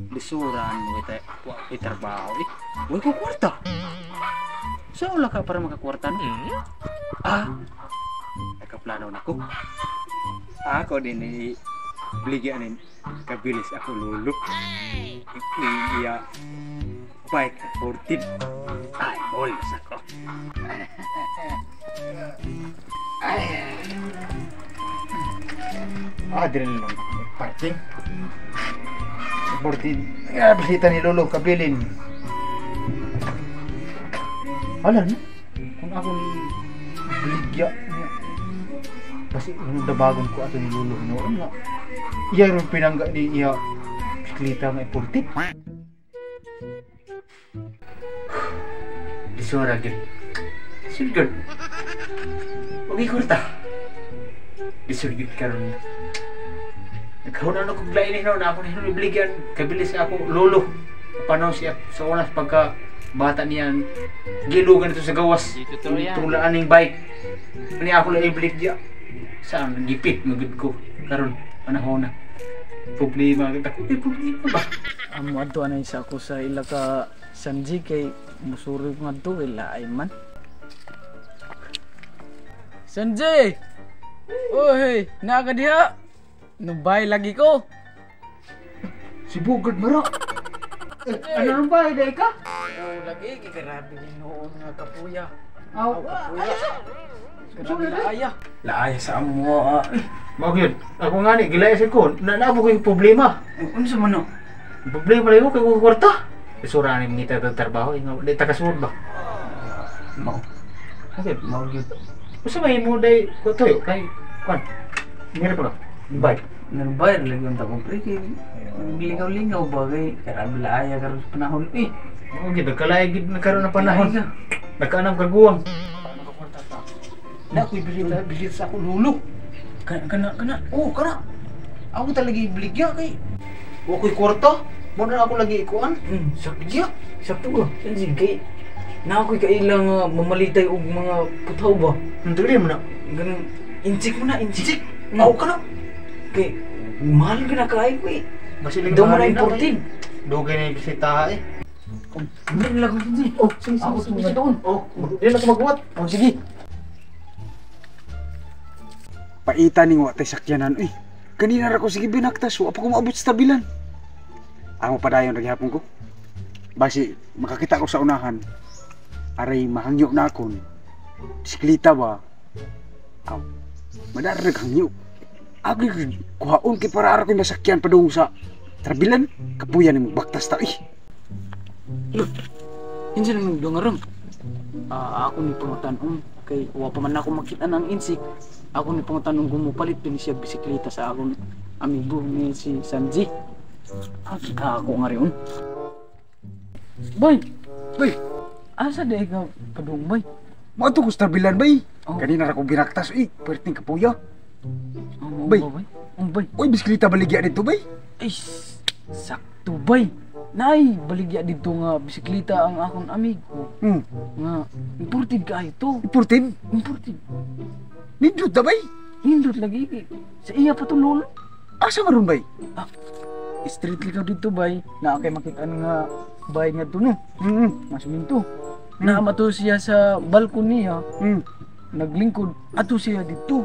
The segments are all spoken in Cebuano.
Lisuran mo kita, wa ko'y trabaho eh. Wa ko kwarta. Sa wala ka para makakwarta no? Ah, nakaplano na ko. Ako din ni bligyan ni kabilis ako lolo. Iya bike 14. Ay, bolas ako. Ay. Ah, dire lang parking. 14. Ah, bisita ni Lolo kabilin. Ala no? Kung ako ni baligya niya. Basi nung dabagon ko ato ni Lolo noon nga. Iya ron pinangga ni iya bisikleta nga imported. Lisura gyud. Sulgod. Huwag ikurta. Lisod gyud karon. Nagkaroon na kong lain ni na ako ni ibligyan kabilis ako lolo. Panahon siya sa oras pagka bata niya gilugan ito sa gawas. Tulaan ning bike. Ani ako lang ibligya. Saan gipit magud ko karon panahon na. Problema kita ko. Eh, problema ba? Amo adto anay sa ako sa ila ka Sanji kay musuri ko ngadto kay laay man. Sanji! Oy, naa ka diha. Nubay lagi ko. Si Bugard mara. Eh, ano nung bahay dahil ka? Oh, lagi kay grabe Ginoo nga kapuya. Aw, kapuya. Grabe laaya. Laaya sa amo. Mao gyud. Ako nga ni gilaya sa ko. Naabo ko yung problema. Unsa man no? Problema lagi ko kay ko kwarta. Lisura ni ngita ta trabaho ingaw di ta kasuod ba. Mao. Okay, Mao gyud. Usa may mo day ko toyo kay kwan. Ngiri pa ka. Bye. Nubay lagi unta ko pre kay lingaw-lingaw ba kay grabe laaya karon sa panahon eh. Oo, gid nagkalay gid nagkaroon ng panahon. Nagkaanam kaguwang. Na ako'y bisita, bisita sa ako lolo. Kana kana kana. Oh, kana. Ako talaga ibligya kay wa ko'y kwarta. Mo na ako lagi ikuan. Sakto. Bligya. Sakto ba? Sanji kay na ako'y kaila nga mamalitay og mga putaw ba. Dili mo na. Ganun insik mo na, insik. Insik. Aw kana. Kay mahal ka na kaayo ko eh. Basi lagi Daw mo na mahalin na, imported. kay. Dugay na yung bisita eh. Hindi nila ko Sanji. Oh, sige, sige, Ako sige, sige sige. doon. Oh, di na ko magbuhat. Oh, sige. Paita ning wa tay sakyanan uy. Kanina ra ko sige binaktas, wa pa ko maabot sa tabilan. Amo padayon ra gihapon ko. Basi makakita ko sa unahan. Aray mahangyo na akon. Bisikleta ba? Aw. Madara naghangyo. Ako kuhaon kay para ara ko masakyan padung sa Trabilan. Kapuyan ni baktas ta eh. Kinsa nang nagdungarong? Ah, ako ni pangutan-on kay wa pa man ako makita ng insik. Ako ni pangutan-on kung mopalit din siya bisikleta sa akong amigo ni si Sanji. Ah, kita ako nga riyon. Boy, Bay, asa di ka padung bay? moadto ko sa Trabilan bay. Oh. Kanina ra ko binaktas uy, perting kapuya. Oh, mao Bay. ba, bay? Oh, bay. Uy, bisikleta baligya dito bay. Ay, sakto bay. Nay, baligya dito nga bisikleta ang akong amigo. Nga, imported kaayo to. Imported. Imported. Nindot na bay. Nindot lagi. Eh. Sa iya pa to lolo. Asa maron bay? Ah, street ligaw dito bay. Naa kay makita nga bay nga to no. Masuminto. Naa mato siya sa balkon niya. Naglingkod. Ato siya dito.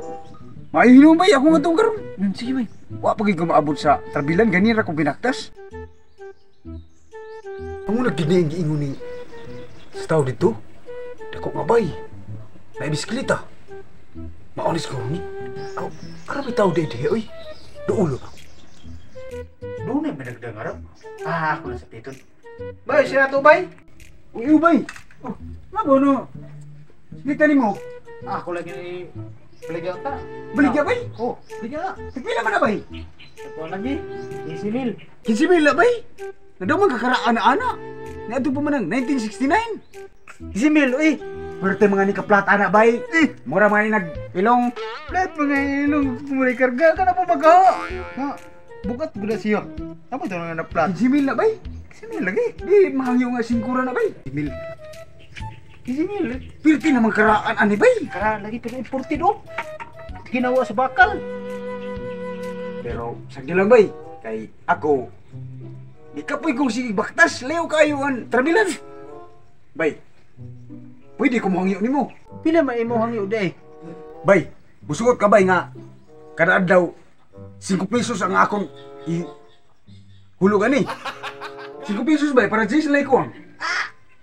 Maayo hinuon bay, ako nga tong karon. Sige bay. Wa pa gyud ko maabot sa Trabilan, ganina ra ko binaktas. Ang una gid ni giingon ni sa tao dito. Dako nga bay. Na bisikleta. Maonis ko ni. Aw, ara may tao dito oy. Duulo. Doon ay managdangarap. Ah, ako na sa piton. Bay, sila to bay. Uy, bay. Oh, mabo no. Bisikleta nimo. Ako lagi ni baligya ta. Baligya bay. Oh, baligya na. Pila man na bay? Ako lagi. 15,000. 15,000 la bay. Nadaw man kakaraan na ana. Niadto pa man ang 1969. 15,000 uy. Pwerte mga ni kaplat ana bay. Eh, mura mga ni nag-ilong. Plat mga ilong mura karga ka na po magawa. Ha, bukat gud siya. Amo to nga na plat. 15,000 na bay. 15,000 lagi. Di mahangyo nga singkura na bay. 15,000. 15,000. Pirti naman karaan ani bay. Kara lagi pero imported oh. Ginawa sa bakal. Pero sagdi lang bay. Kay ako di Ikapoy kong sige baktas, layo kayo ang trabilan. Bay, pwede ko mohangyo nimo. Pila man imo hangyo day? Bay, musugot ka bay nga kada adlaw 5 pesos ang akong hulugan ni. 5 pesos bay para 10 lay ko ang.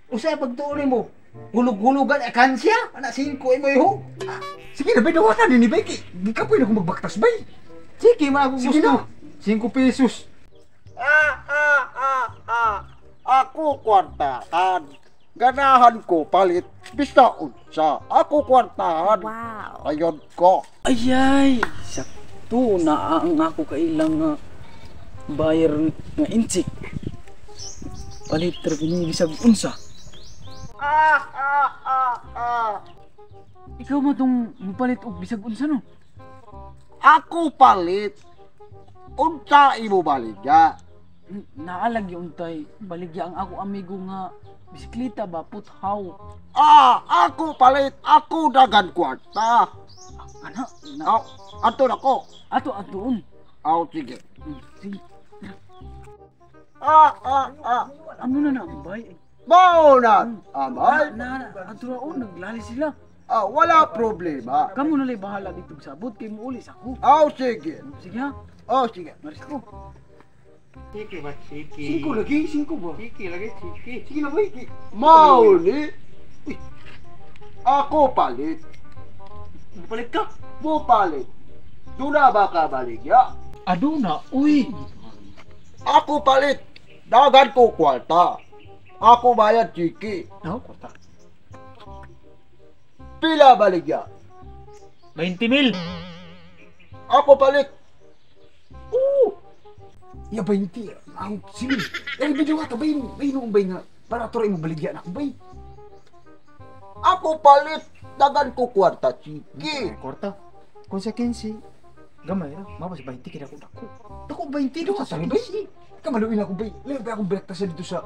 Usa pagtuon nimo? Hulug-hulugan akansya? Ana 5 imo iho. Sige na bay, dawatan ni bay kay gikapoy na kong magbaktas bay. Sige man ako Sige gusto. na. 5 pesos. Ako kwartahan. Ganahan ko palit bisa unsa. Ako kwartahan. Wow. Ayon ko. Ayay, sakto na ang ako kailang nga buyer nga insik. Palit ra kini bisag unsa. Ikaw mo tong mupalit og bisag unsa no? Ako palit. Unsa imo baligya? Naalag yung untay, baligya ang ako amigo nga bisikleta ba puthaw. Ako palit. Ako dagan kwarta. Ana, na, Aw, ato na ko. ato atoon. Aw, sige. Sige. Ano na na bay? Mao na. Amay. Na, ato na oh, naglali sila. Wala problema. Kamu na lay bahala dito sa sabot kay muuli sa ko. Aw, sige. Sige ha, Aw, sige. maris ko. Sige ba, sige. 5 lagi, 5 ba? Sige lagi, sige. Sige na bay. Mao ni. Uy. Ako palit. Palit ka? Mo palit. Duna ba ka baligya? Aduna, uy. Ako palit. Dagan ko kwarta. Ako bayad chiki. No, kwarta. Pila baligya? 20 mil. Ako palit. Ya 20, ang sige. Eh video ato bay, bay noong bay nga para ato ra imo baligya na bay. Ako palit. Dagan ko kwarta chiki. Kwarta. Kung sa 15, gamay ra. Mabas 20 kaya ako dako. Dako 20 do sa bay. Kamaluin ako bay. Layo bay akong binaktasan dito sa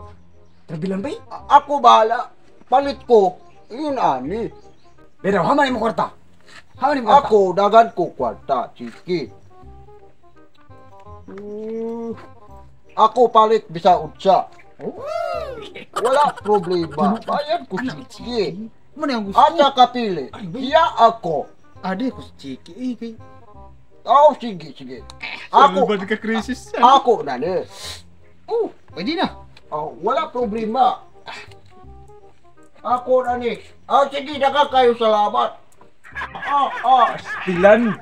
trabilan bay. Ako bahala. Palit ko. Yun ani. Pero haman imo kwarta. Haman imo kwarta. Ako dagan ko kwarta chiki. Ako palit bisa utsa. Wala problema. Bayad ko chiki. Mo na ang gusto. Asa kapili. Iya ako. Ade ko si Chiki eh kay. Oh, sige, sige. Ako, ka crisis. ako na ni. Oh, pwede na. Oh, wala problema. Ako na ni. Sige, daga kayo salamat. Pilan.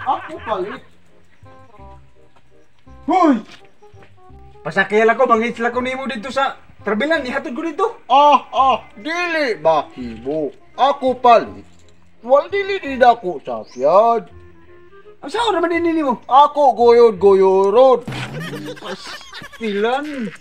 Ako palit. Hoy! Pasakay lang ko, manghits lang ko nimo dito sa trabilan, ihatod ko dito. Dili mahimo. Ako palit. Wal dili din ako sakyan. Ang saan naman din nimo? Ako guyod-guyurod. Pilan.